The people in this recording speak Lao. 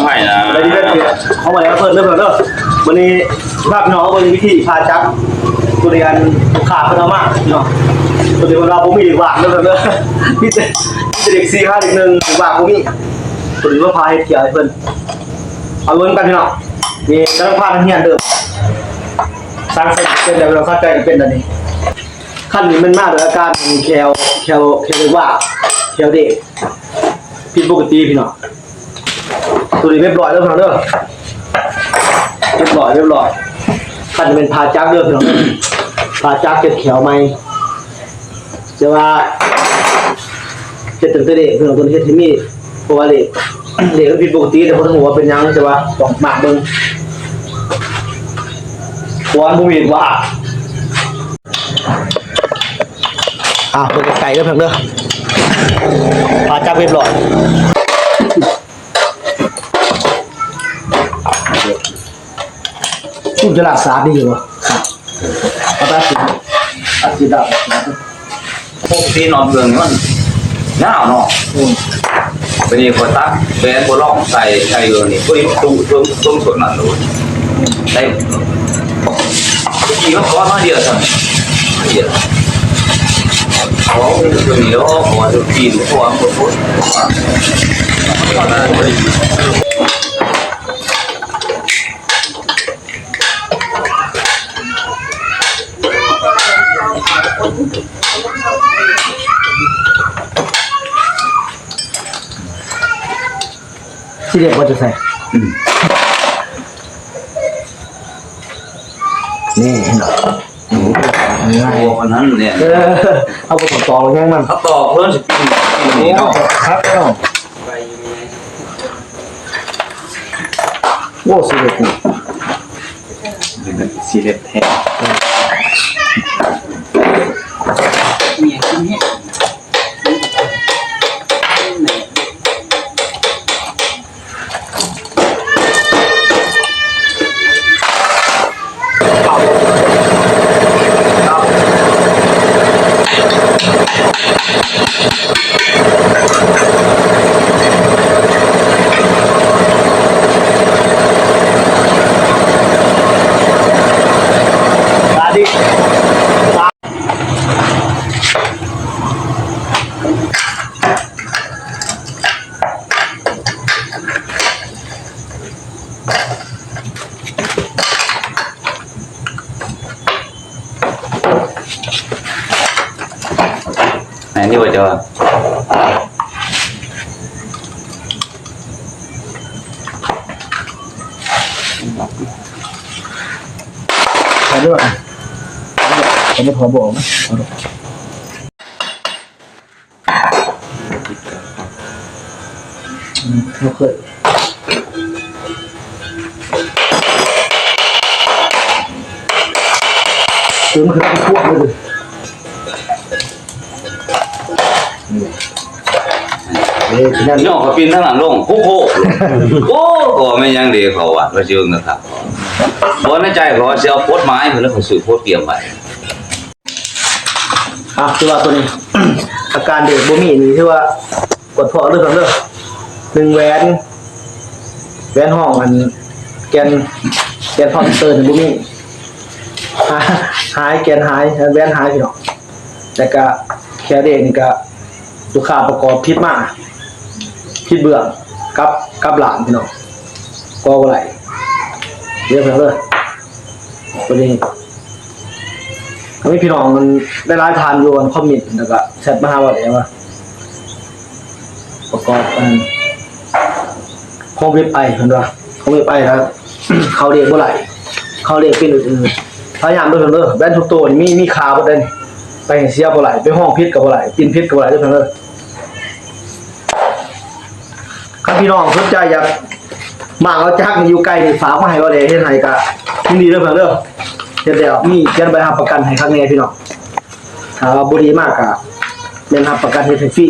ໃຫ້ນະ ໄດ້ເຮັດເວຍກຂອງມາແລ້ວເພິ່ນເດີ ເພິ່ນເດີ. ມື້ນີ້ພາພີ່ນ້ອງເບິ່ງວິທີຜ່າຈັກທຸລຽນ ລູກຄ້າເພິ່ນເອົາມາພີ່ນ້ອງ. ຕົວນີ້ເພິ່ນວ່າບໍ່ມີເດັກວ່າງເດີ ເພິ່ນເດີ ມີແຕ່ ມີແຕ່ເດັກສີ່ຫ້າເດັກໜຶ່ງ ເດັກວ່າງບໍ່ມີ. ຕົວນີ້ມາຜ່າເຮັດຂຽວໃຫ້ເພິ່ນ ເອົາເບິ່ງກັນພີ່ນ້ອງ. ນີ້ກຳລັງພານັກຮຽນເດີ ຊ່າງເສັດເປັນແລ້ວ ເຮົາເຂົ້າໃຈກັນເປັນແລ້ວນີ້. ຄັນນີ້ມັນມາດ້ວຍອາການແຂວ ແຂວ ແຂວເດກວ່າງ ແຂວເດກ ຜິດປົກກະຕິພີ່ນ້ອງ. ຕົວນີ້ຮຽບຮ້ອຍເດີພີ່ນ້ອງເດີ ຮຽບຮ້ອຍ ຮຽບຮ້ອຍ. ຄັນນີ້ແມ່ນຜ່າຈັກເດີພີ່ນ້ອງ ຜ່າຈັກເຮັດແຂວໃໝ່ ແຕ່ວ່າເຮັດຕັ້ງແຕ່ເດັກພີ່ນ້ອງ ຕົວນີ້ເຮັດໃຫ້ມີ ເພາະວ່າເດັກ ເດັກມັນຜິດປົກກະຕິ ແຕ່ບໍ່ຮູ້ວ່າເປັນຫຍັງ ແຕ່ວ່າຕ້ອງມາເບິ່ງ ເພາະວ່າມັນບໍ່ມີເດັກວ່າງ. ອ່າ ເບິ່ງໄກໆເດີເພິ່ນເດີ ຜ່າຈັກຮຽບຮ້ອຍ. ຮູ້ຈະລາກສາດດີຢູ່ບໍ່? ເອົາໄປອັດກິນ ອັດກິນດາວ. ປົກກະຕິນອກເຄື່ອງນີ້ມັນຍາວເນາະ. ອືມ ບາດນີ້ຂ້ອຍຕັດແຫວນບໍ່ລອງໃສ່ ໃສ່ເລື່ອງນີ້ ພໍດີຕູ້ເຖິງ ເຖິງສ່ວນນັ້ນໂລດ. ໄດ້ ຕະກີ້ມັນຂໍໜ້ອຍດຽວຊ່ຳນີ້ ໜ້ອຍດຽວ. ເອົາເລື່ອງນີ້ດອກ ເພາະວ່າເລື່ອງຕີນ ເພາະວ່າມັນບໍ່ພົດ. ຊິເດັດບໍ່ຈະໃສ່ ອືມ ນີ້ເຫັນບໍ່? ງ່າຍ ໂອ້ ອັນນັ້ນແຫຼະ ເອີ ເຮົາບໍ່ຕ້ອງຕອກຫຍັງມັນ ເຮົາຕອກເພິ່ນຊິກິນ ກິນນີ້ເນາະ ຄັກເນາະ. ໂອ້ ຊິເດັດນີ້ ຊິເດັດແທ້. ອັນນີ້ວ່າຈະ ໄປດ້ວຍ ໄປດ້ວຍ ຂໍບອກນະ. ອືມ ບໍ່ເຄີຍ ຄືມັນຄືພວກເລີຍ. ເອີ ພີ່ນ້ອງກໍປິ່ນທາງຫຼັງລົງ ໂອ້ໂຫ ໂອ້ ກໍແມ່ນຫຍັງເດ ເຂົາວ່າ ເຂົາຊິເບິ່ງນະຄັບ ບໍ່ ໃນໃຈເຂົາວ່າຊິເອົາກົດໝາຍ ເພິ່ນເລີຍ ເຂົາຊື້ໂພດກຽມໄວ້. ອ່ະ ຄືວ່າຕົວນີ້ ອາການເດກບໍ່ມີນີ້ ຖືວ່າກວດເພາະເດີ ເດີ ໜຶ່ງແຫວນ ແຫວນຫ້ອງ ອັນ ແກ່ນ ແກ່ນຄອມພິວເຕີນີ້ບໍ່ມີ ຫາຍ ແກ່ນຫາຍ ແຫວນຫາຍ ພີ່ນ້ອງ. ແລ້ວກະແຄວເດກນີ້ກະ ລູກຄ້າປະກອບຜິດມາ ຜິດເບື້ອງ ກັບ ກັບຫຼານ ພີ່ນ້ອງ ກໍບໍ່ໄດ້ ເດີ ເດີ. ບັດນີ້ ກໍມີພີ່ນ້ອງມັນຫຼາຍໆທ່ານຢູ່ອັນຄອມເມັນ ແລ້ວກໍແຊັດມາຫາວ່າແຫຼະວ່າ ປະກອບອັນ ຂອງເວັບໄອ ເພິ່ນວ່າ ຂອງເວັບໄອ ແລ້ວເຂົ້າເລກບໍ່ໄດ້ ເຂົ້າເລກເປັນອື່ນໆ. ພະຍາຍາມເດີເພິ່ນເດີ ແວ່ນທຸກໂຕນີ້ມີ ມີຄ່າເບິດເດ້ ໄປເຮັດເສຍບໍ່ໄດ້ ໄປຮ້ອງຜິດກໍບໍ່ໄດ້ ປິ່ນຜິດກໍບໍ່ໄດ້ເດີເພິ່ນເດີ. ຄັນພີ່ນ້ອງສົນໃຈຢາກໝາກເອົາຈັກນີ້ ຢູ່ໃກ້ນີ້ ຝາກມາໃຫ້ບໍ່ໄດ້ເຮັດໃຫ້ກະຍິນດີເດີເພິ່ນເດີ. ເຮັດແລ້ວມີຂຽນໃບຮັບປະກັນໃຫ້ຄັກແນ່ພີ່ນ້ອງ. ຖ້າວ່າບໍ່ດີມາກະແມ່ນຮັບປະກັນເຮັດໃຫ້ຟຣີ.